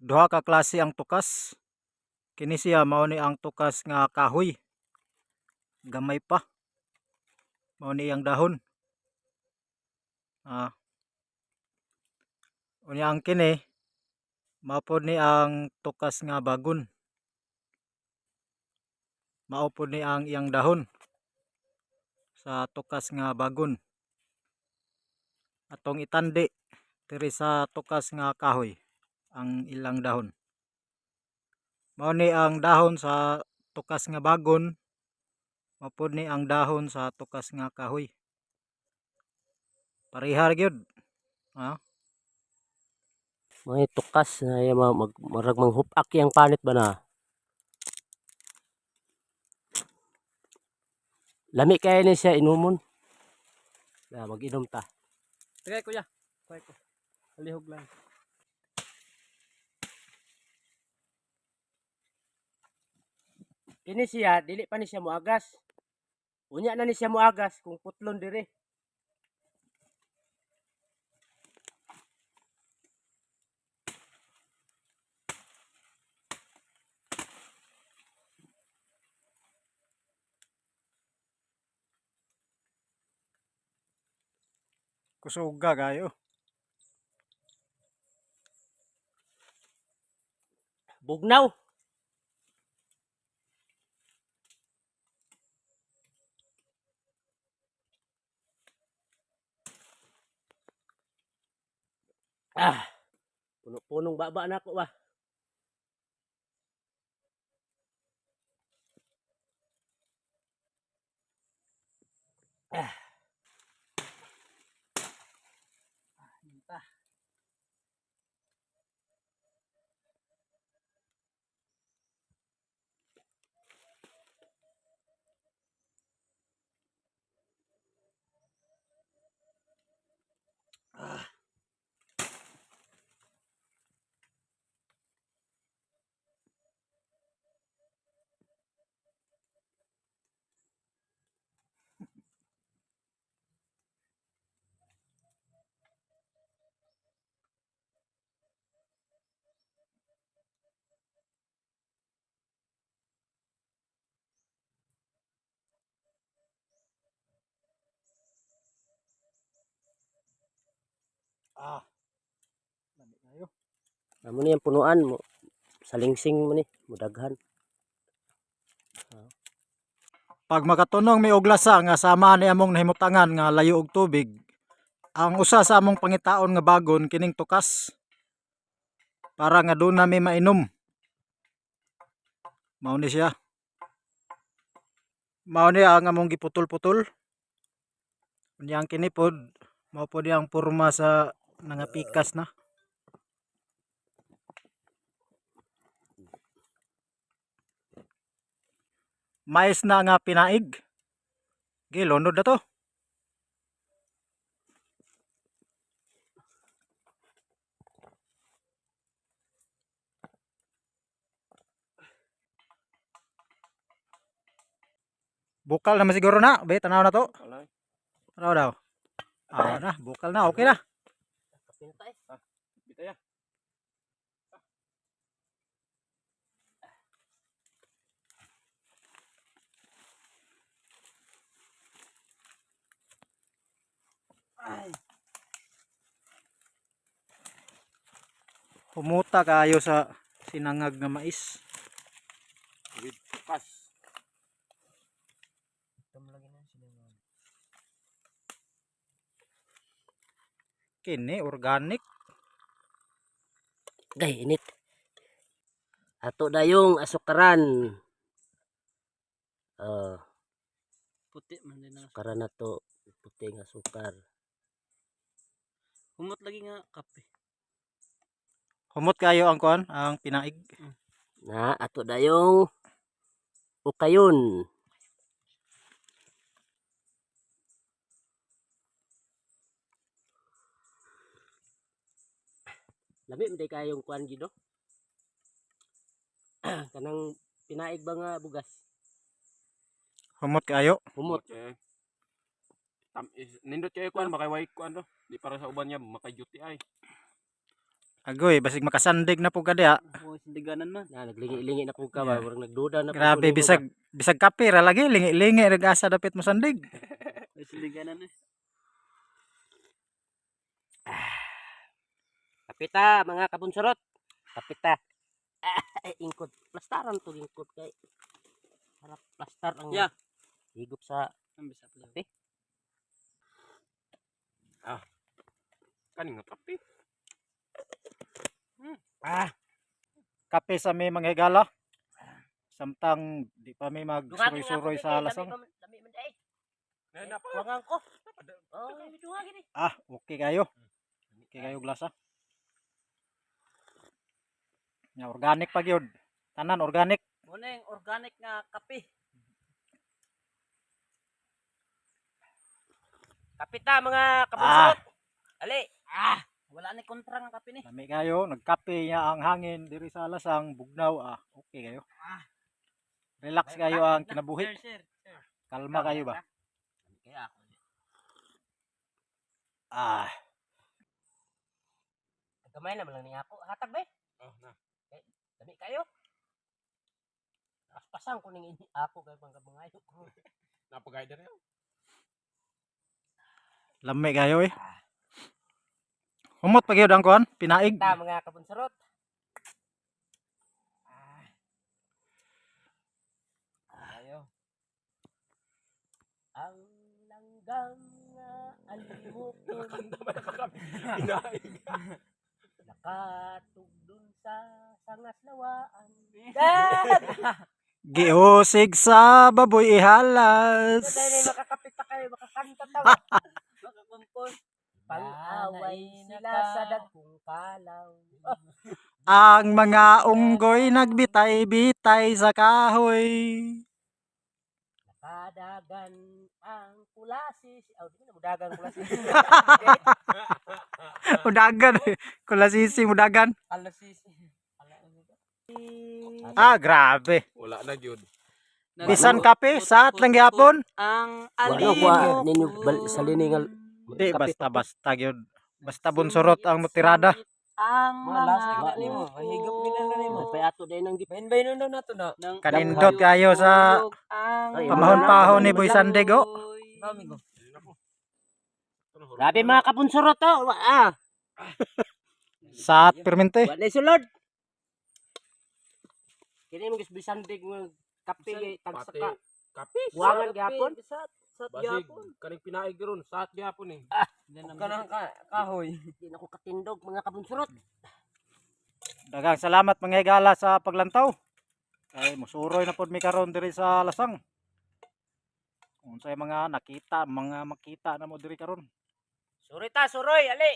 Duha ka klase ang tukas. Kini siya mao ni ang tukas nga kahoy. Gamay pa. Mao ni iyang dahon. Ah. Unya ang kini mao pod ni ang tukas nga bagon. Mao pod ni ang iyang dahon sa tukas nga bagon. Atong itandi diri sa tukas nga kahoy ang ilang dahon. Mao ni ang dahon sa tukas nga bagon, mao pod ni ang dahon sa tukas nga kahoy. Pareha ra gyud. Ah. Mga tukas na yung mag, marag manghupak yang panit ba na. Lami kaya ni siya inumon. Na mag-inom ta. Tagay, kuya. Kuya ko. Alihog lang. Kini siya dili pa ni siya moagas. Unya na ni siya moagas kung putlon dire. Kusuga kayo. Bugnaw. Ah. Puno-punong baba na ako ba. Ah. Ah. Lami kayo. Amo ni ang punuan mo. Salingsing mo ni, mudaghan. Pag makatunong mi og lasa nga sama ni among nahimutangan nga layo og tubig, ang usa sa among pangitaon nga bagon kining tukas para nga doon nami mainom. Mao ni siya. Mao ni ang among giputol-putol. Unya ang kini pod, mao pod ang porma sa nangapikas na. Mais na nga pinaig. Gilunod na to. Bukal naman siguro na. Be, tanaw na to. Wala. Tanaw daw. Ah, na, bukal na. Okay na. Kape na tayo. Bitaya. Humuta kayo sa sinangag nga mais. With tukas. Kini, organic. Gay, init. Ato dayong asukaran. Ah, Puti man din na. asukaran na to. Puting asukar. Humot lagi nga kape. Humot kayo ang kuan, ang pinaig. Na ato dayong ukayon. Lami man day kayong kuan gid no? Kanang pinaig ba nga bugas? Humot kayo. Humot. Eh. Tam is, nindot kayo kuan makay way kuan do. Di para sa uban niya makay UTI. Agoy, basig makasandig na po ka diha. Oh, sindiganan man. Na naglingi-lingi na pud ka ba, murag nagduda na pud ko Grabe nimo ba. bisag bisag kape ra lagi lingi-lingi rag asa dapit mo sandig. Ay, sindiganan eh. Kapita mga kabunsurot. Kapita. Ah, ingkod. Plastaran to ingkod kay. Harap plastar ang higop sa Ang bisa pala. kape. Kani nga kape. Ah, Kape sa may mga higala. Samtang di pa may magsuroy-suroy sa lasang. Lami man ay. Na pa. Wangan ko. Oh, duha gini. Ah, okay kayo. Okay kayo glasa. Nga organic pa gyud. Tanan organic. Muna yung organic nga kape. Kapita mga kabunsurot. Ali. Ah, wala ni kontra nga kape ni. Lami kayo, nagkape niya ang hangin diri sa lasang bugnaw ah. Okay kayo. Relax kayo ang kinabuhi. Sir, sir, sir. Kalma kayo ba? Kaya ako. Ah, Gamay na man lang ni ako. Hatag ba? Oh, na. Lami kayo. Paspasan ko ning ako kay pangkabangayo ko. Napagay na rin. lami kayo eh. Humot pa gyud ang kuan, pinaig. Ta mga kabunsurot. Ah. Ayo. Ang langgam nga alimukon Inaig. nakatugdon sa sangas lawaan. Dad! Giusig sa baboy ihalas. Dahil ay makakapit ta kayo, makakanta ta. Makakumpon. Pang-away sila sa dagkong kalaw. Oh, Ang mga unggoy nagbitay-bitay sa kahoy. nakadagan ang kulasis. Oh, di na mudagan kulasis. Mudagan. Kulasisi mudagan. Alasisi. Ah, grabe. Wala na gyud. Bisan kape, saat lang gyapon. Ang Wala ko ninyo sa liningal. Di basta basta gyud. Basta bunsurot ang mutirada. Ang Malas, mga na nimo. Mahigop nila na nimo. Payato din ang gip. Bayin-bayin na nato na. Kanindot kayo sa ang pamahon-pahon ni Boy Sandigo. Dami ko. Grabe mga kabunsurot to. Ah, Saat permente. wala sulod. Kini mo bisandig mo kape kay Pati tagsaka. kape. Buwangan gyapon. Sat Basig kaning pinaig ron, saat gyapon eh. Kanang kahoy. Di na ko katindog mga kabunsurot. Daghang salamat mga higala sa paglantaw. Kay musuroy na pod mi karon diri sa Lasang. Unsay mga nakita, mga makita na mo diri karon. Suroy ta, suroy, ali.